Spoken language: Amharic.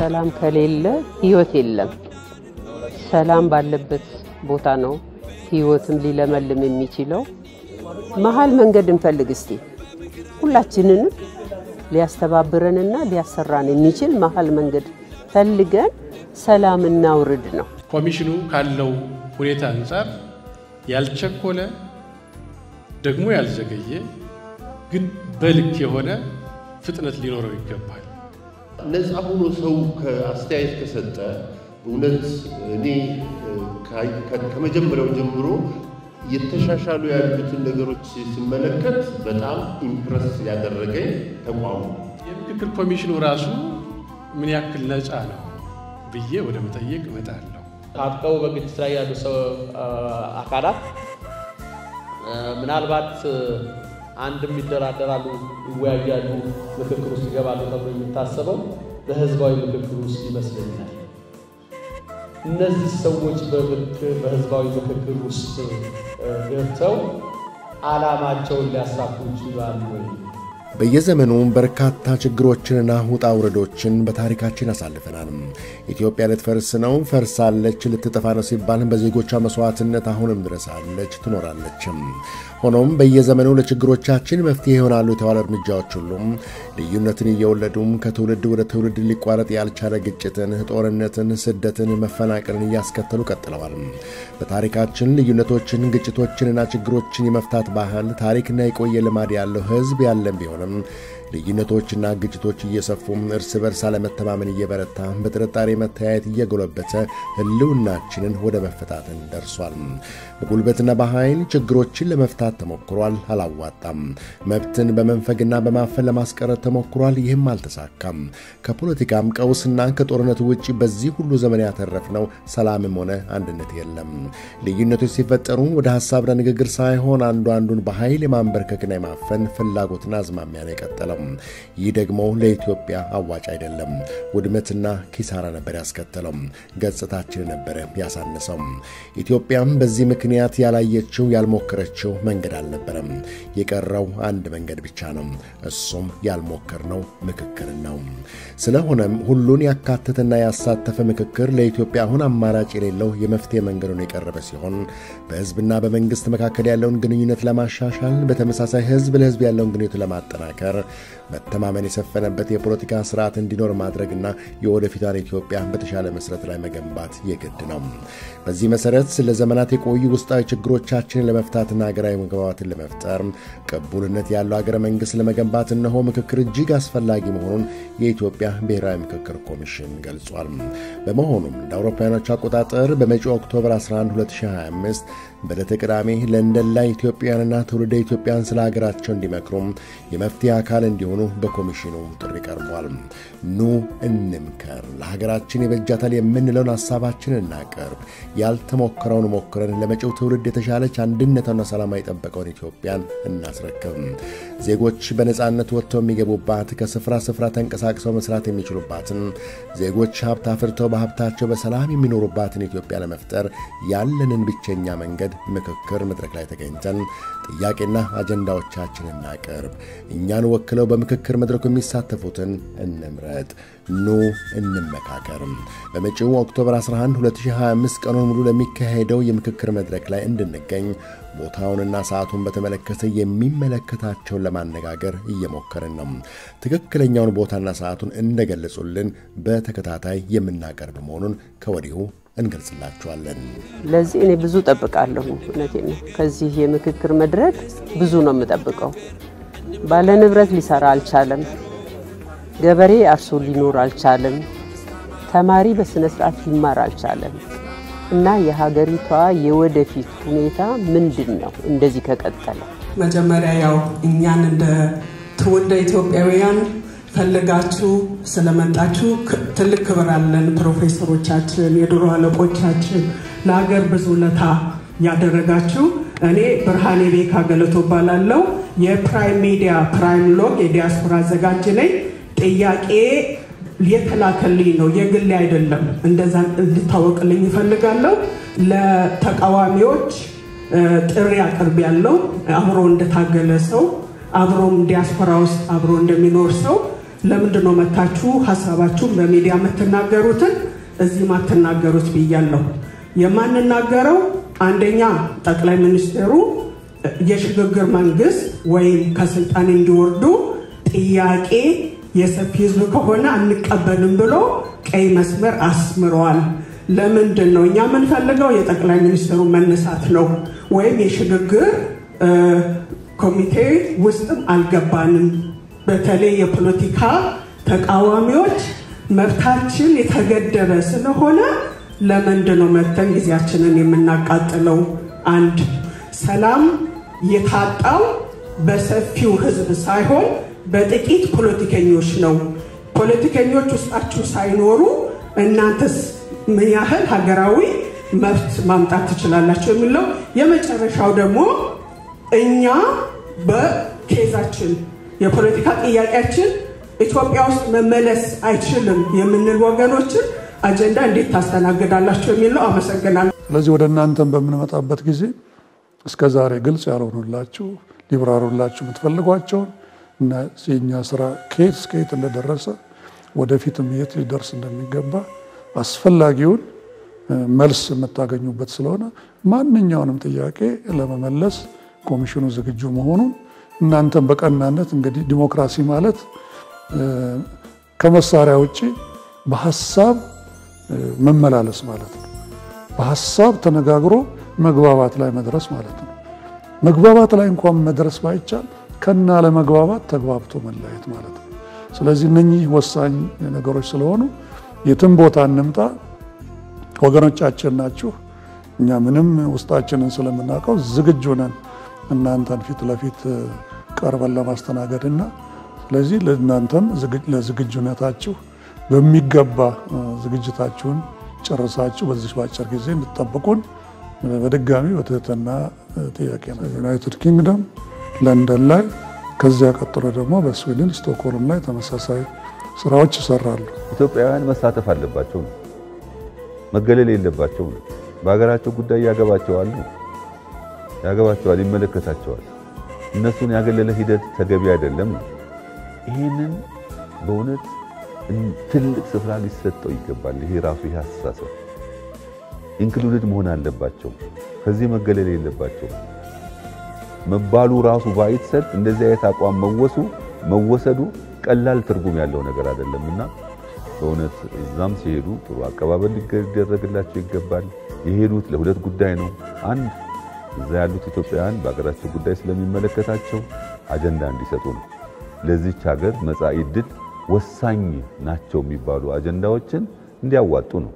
ሰላም ከሌለ ህይወት የለም። ሰላም ባለበት ቦታ ነው ህይወትም ሊለመልም የሚችለው። መሀል መንገድ እንፈልግ እስቲ፣ ሁላችንንም ሊያስተባብረንና ሊያሰራን የሚችል መሀል መንገድ ፈልገን ሰላም እናውርድ ነው። ኮሚሽኑ ካለው ሁኔታ አንጻር ያልቸኮለ፣ ደግሞ ያልዘገየ፣ ግን በልክ የሆነ ፍጥነት ሊኖረው ይገባል። ነፃ ሆኖ ሰው ከአስተያየት ከሰጠ፣ እውነት እኔ ከመጀመሪያው ጀምሮ የተሻሻሉ ያሉትን ነገሮች ስመለከት በጣም impress ያደረገኝ ተቋሙ። የምክክር ኮሚሽኑ ራሱ ምን ያክል ነፃ ነው ብዬ ወደ መጠየቅ እመጣለሁ። ታጥቀው በግጭት ላይ ያሉ ሰው አካላት ምናልባት አንድም ይደራደራሉ፣ ይወያያሉ፣ ምክክር ውስጥ ይገባሉ ተብሎ የሚታሰበው በህዝባዊ ምክክር ውስጥ ይመስለኛል። እነዚህ ሰዎች በህዝባዊ ምክክር ውስጥ ገብተው ዓላማቸውን ሊያሳኩ ይችላሉ ወይ? በየዘመኑ በርካታ ችግሮችንና ውጣ ውረዶችን በታሪካችን አሳልፈናል። ኢትዮጵያ ልትፈርስ ነው፣ ፈርሳለች፣ ልትጠፋ ነው ሲባል በዜጎቿ መስዋዕትነት አሁንም ድረስ አለች፣ ትኖራለችም። ሆኖም በየዘመኑ ለችግሮቻችን መፍትሄ ይሆናሉ የተባሉ እርምጃዎች ሁሉም ልዩነትን እየወለዱም ከትውልድ ወደ ትውልድ ሊቋረጥ ያልቻለ ግጭትን፣ ጦርነትን፣ ስደትን፣ መፈናቀልን እያስከተሉ ቀጥለዋል። በታሪካችን ልዩነቶችን፣ ግጭቶችንና ችግሮችን የመፍታት ባህል፣ ታሪክና የቆየ ልማድ ያለው ህዝብ ያለን ቢሆንም፣ ልዩነቶችና ግጭቶች እየሰፉ፣ እርስ በርስ አለመተማመን እየበረታ፣ በጥርጣሬ መተያየት እየጎለበተ ህልውናችንን ወደ መፈታተን ደርሷል። በጉልበትና በኃይል ችግሮችን ለመፍታት ተሞክሯል፣ አላዋጣም። መብትን በመንፈግና በማፈን ለማስቀረት ተሞክሯል፣ ይህም አልተሳካም። ከፖለቲካም ቀውስና ከጦርነቱ ውጭ በዚህ ሁሉ ዘመን ያተረፍነው ሰላምም ሆነ አንድነት የለም። ልዩነቶች ሲፈጠሩ ወደ ሀሳብና ንግግር ሳይሆን አንዱ አንዱን በኃይል የማንበርከክና የማፈን ፍላጎትና አዝማሚያ ነው የቀጠለው። ይህ ደግሞ ለኢትዮጵያ አዋጭ አይደለም። ውድመትና ኪሳራ ነበር ያስከተለው። ገጽታችን ነበረ ያሳነሰው። ኢትዮጵያም በዚህ ምክንያት ያላየችው ያልሞከረችው መንገድ አልነበረም። የቀረው አንድ መንገድ ብቻ ነው። እሱም ያልሞከርነው ምክክር ነው። ስለሆነም ሁሉን ያካተተና ያሳተፈ ምክክር ለኢትዮጵያ አሁን አማራጭ የሌለው የመፍትሄ መንገዱን የቀረበ ሲሆን፣ በህዝብና በመንግስት መካከል ያለውን ግንኙነት ለማሻሻል፣ በተመሳሳይ ህዝብ ለህዝብ ያለውን ግንኙነት ለማጠናከር፣ መተማመን የሰፈነበት የፖለቲካ ስርዓት እንዲኖር ማድረግና የወደፊቷን ኢትዮጵያ በተሻለ መሰረት ላይ መገንባት የግድ ነው። በዚህ መሰረት ለዘመናት የቆዩ ውስጣዊ ችግሮቻችንን ለመፍታትና ሀገራዊ መግባባትን ለመፍጠር፣ ቅቡልነት ያለው ሀገረ መንግስት ለመገንባት እነሆ ምክክር እጅግ አስፈላጊ መሆኑን የኢትዮጵያ ብሔራዊ ምክክር ኮሚሽን ገልጿል። በመሆኑም እንደ አውሮፓውያኖች አቆጣጠር በመጪው October 11 2025 በዕለተ ቅዳሜ ለንደን ላይ ኢትዮጵያውያንና ትውልደ ኢትዮጵያን ስለ ሀገራቸው እንዲመክሩ፣ የመፍትሄ አካል እንዲሆኑ በኮሚሽኑ ጥሪ ቀርቧል። ኑ እንምከር፣ ለሀገራችን ይበጃታል የምንለውን ሀሳባችንን እናቅርብ። ያልተሞከረውን ሞክረን ለመጪው ትውልድ የተሻለች፣ አንድነቷና ሰላሟ የጠበቀውን ኢትዮጵያን እናስረክብ። ዜጎች በነፃነት ወጥተው የሚገቡባት፣ ከስፍራ ስፍራ ተንቀሳቅሰው መስራት የሚችሉባትን፣ ዜጎች ሀብት አፍርተው በሀብታቸው በሰላም የሚኖሩባትን ኢትዮጵያ ለመፍጠር ያለንን ብቸኛ መንገድ ምክክር መድረክ ላይ ተገኝተን ጥያቄና አጀንዳዎቻችን እናቅርብ። እኛን ወክለው በምክክር መድረኩ የሚሳተፉትን እንምረጥ። ኑ እንመካከር። በመጪው October 11 2025 ቀኑን ሙሉ ለሚካሄደው የምክክር መድረክ ላይ እንድንገኝ ቦታውንና ሰዓቱን በተመለከተ የሚመለከታቸውን ለማነጋገር እየሞከርን ነው። ትክክለኛውን ቦታና ሰዓቱን እንደገለጹልን በተከታታይ የምናቀርብ መሆኑን ከወዲሁ እንገልጽላችኋለን። ለዚህ እኔ ብዙ ጠብቃለሁ። እውነቴን ነው። ከዚህ የምክክር መድረክ ብዙ ነው የምጠብቀው። ባለ ንብረት ሊሰራ አልቻለም። ገበሬ አርሶ ሊኖር አልቻለም። ተማሪ በስነ ስርዓት ሊማር አልቻለም። እና የሀገሪቷ የወደፊት ሁኔታ ምንድን ነው እንደዚህ ከቀጠለ? መጀመሪያ ያው እኛን እንደ ትውልደ ኢትዮጵያውያን ፈልጋችሁ ስለመጣችሁ ትልቅ ክብር አለን። ፕሮፌሰሮቻችን፣ የድሮ አለቆቻችን፣ ለሀገር ብዙ ውለታ ያደረጋችሁ። እኔ ብርሃኔ ቤካ ገለቶ እባላለሁ። የፕራይም ሚዲያ ፕራይም ሎግ የዲያስፖራ አዘጋጅ ነኝ። ጥያቄ የተላከልኝ ነው፣ የግሌ አይደለም። እንደዛ እንድታወቅልኝ እፈልጋለሁ። ለተቃዋሚዎች ጥሪ አቅርቤያለሁ። አብሮ እንደታገለ ሰው፣ አብሮም ዲያስፖራ ውስጥ አብሮ እንደሚኖር ሰው፣ ለምንድን ነው መታችሁ ሀሳባችሁን በሚዲያ የምትናገሩትን እዚህ ማትናገሩት ብያለሁ። የማንናገረው አንደኛ ጠቅላይ ሚኒስትሩ የሽግግር መንግስት ወይም ከስልጣን እንዲወርዱ ጥያቄ የሰፊ ህዝብ ከሆነ አንቀበልም ብሎ ቀይ መስመር አስምረዋል። ለምንድን ነው እኛ የምንፈልገው የጠቅላይ ሚኒስትሩ መነሳት ነው ወይም የሽግግር ኮሚቴ ውስጥም አልገባንም። በተለይ የፖለቲካ ተቃዋሚዎች መብታችን የተገደበ ስለሆነ ለምንድን ነው መተን ጊዜያችንን የምናቃጥለው? አንድ ሰላም የታጣው በሰፊው ህዝብ ሳይሆን በጥቂት ፖለቲከኞች ነው። ፖለቲከኞች ውስጣችሁ ሳይኖሩ እናንተስ ምን ያህል ሀገራዊ መብት ማምጣት ትችላላችሁ የሚለው። የመጨረሻው ደግሞ እኛ በኬዛችን የፖለቲካ ጥያቄያችን ኢትዮጵያ ውስጥ መመለስ አይችልም የምንል ወገኖችን አጀንዳ እንዴት ታስተናግዳላችሁ የሚለው። አመሰግናለሁ። ስለዚህ ወደ እናንተም በምንመጣበት ጊዜ እስከ ዛሬ ግልጽ ያልሆኑላችሁ ሊብራሩላችሁ የምትፈልጓቸውን እና የእኛ ስራ ከየት እስከ የት እንደደረሰ ወደፊትም የት ሊደርስ እንደሚገባ አስፈላጊውን መልስ የምታገኙበት ስለሆነ ማንኛውንም ጥያቄ ለመመለስ ኮሚሽኑ ዝግጁ መሆኑን እናንተም በቀናነት እንግዲህ ዲሞክራሲ ማለት ከመሳሪያ ውጪ በሀሳብ መመላለስ ማለት ነው። በሀሳብ ተነጋግሮ መግባባት ላይ መድረስ ማለት ነው። መግባባት ላይ እንኳን መድረስ ባይቻል ከና ለመግባባት ተግባብቶ መለያየት ማለት ነው። ስለዚህ እነኚህ ወሳኝ ነገሮች ስለሆኑ የትም ቦታ እንምጣ ወገኖቻችን ናችሁ። እኛ ምንም ውስጣችንን ስለምናውቀው ዝግጁ ነን እናንተን ፊት ለፊት ቀርበን ለማስተናገድና ስለዚህ ለእናንተም ለዝግጁነታችሁ በሚገባ ዝግጅታችሁን ጨርሳችሁ በዚህ ባጭር ጊዜ እንድትጠብቁን በድጋሚ በትህትና ጥያቄ ነው። ዩናይትድ ኪንግደም ለንደን ላይ፣ ከዚያ ቀጥሎ ደግሞ በስዊድን ስቶክሆልም ላይ ተመሳሳይ ስራዎች ይሰራሉ። ኢትዮጵያውያን መሳተፍ አለባቸው ነው፣ መገለል የለባቸው ነው። በሀገራቸው ጉዳይ ያገባቸዋል ያገባቸዋል፣ ይመለከታቸዋል። እነሱን ያገለለ ሂደት ተገቢ አይደለም ነው። ይህንን በእውነት ትልቅ ስፍራ ሊሰጠው ይገባል። ይሄ ራሱ ይሄ አስተሳሰብ included መሆን አለባቸው፣ ከዚህ መገለል የለባቸው መባሉ ራሱ ባይሰጥ እንደዚህ አይነት አቋም መወሰዱ ቀላል ትርጉም ያለው ነገር አይደለምና በእውነት እዛም ሲሄዱ ጥሩ አቀባበል ሊደረግላቸው ይገባል። የሄዱት ለሁለት ጉዳይ ነው። አንድ እዛ ያሉት ኢትዮጵያውያን በሀገራቸው ጉዳይ ስለሚመለከታቸው አጀንዳ እንዲሰጡ ነው። ለዚች ሀገር መጻኢ ዕድል ወሳኝ ናቸው የሚባሉ አጀንዳዎችን እንዲያዋጡ ነው።